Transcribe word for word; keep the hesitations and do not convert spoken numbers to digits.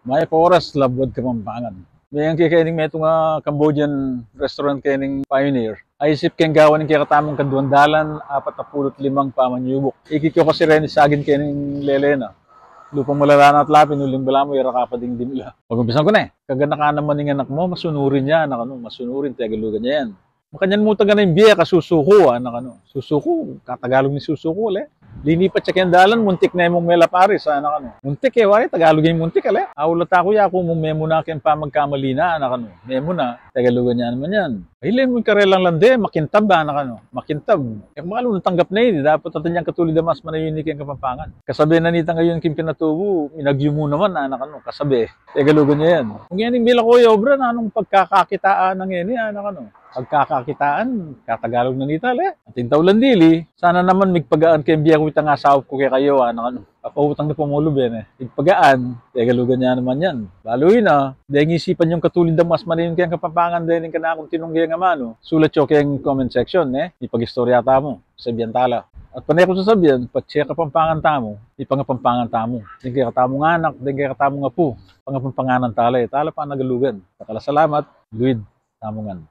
Mayap a oras, Labuad Kapampangan. Meyang ke kening metung a Cambodian restaurant kening Pioneer. Aisip keng gawan ing kekatamung kaduang dalan apat a pulu't limang pamanyubuk. Ikit ko kasi reni saging kening lele na. Lupang malalanat lapin, uling balamu, e ra ka pa ding dimla. Pag-umpisan ku ne. Kaganakan naman ing anak mu, masunurin ya, anak, anu, masunurin, Tegalugan ya yan. Makanyan mu taga na ing bie, kasusuku, anak, anu. Susuku, katagalug ning susuku, ale. Linipat ya keng dalan, muntik ne mung melaparis, anak, anu. Muntik, e, wari, Tagalug ya ing muntik, ale. Aulat aku, yaku mu memuna keng pamagkamali na, anak, anu. Memuna, Tegalugan ya naman yan. Ay, le mu ing karelang lande, makintab, anak, anu. Makintab. E, makanyan mu tanggap ne ini, dapat atin yang katulid a mas manayun ini keng Kapampangan. Kasabe na nita ngeni king pinatubu, minagyu mu naman, anak, anu. Kasabe. Tegalugan ya yan. Kung yan ing milako ya obra, nanung pagkakakitaan na ngeni, anak, anu. Pagkakakitaan, katagalug na nita, le. Atin taulan dili, sana naman migpagaan keng bie ku itang asawap ku kekayu, anak, anu. Papautang na pa mu lub, e. Migpagaan, Tegalugan ya naman yan. Balu yu na, deng isipan yung katulid a mas manayun keng Kapampangan, dening kanakung tinunggeng amanu. Sulat yu keng comment section, e. Ipag-istorya tamu. Sabian tala. At pane ku sasabian, patse Kapampangan tamu, ipangapampangan tamu. Deng kekatamung anak, deng kekatamung apu, pangapampanganan tala, e, tala panagalugan. Dakal a salamat, luid tamu ngan.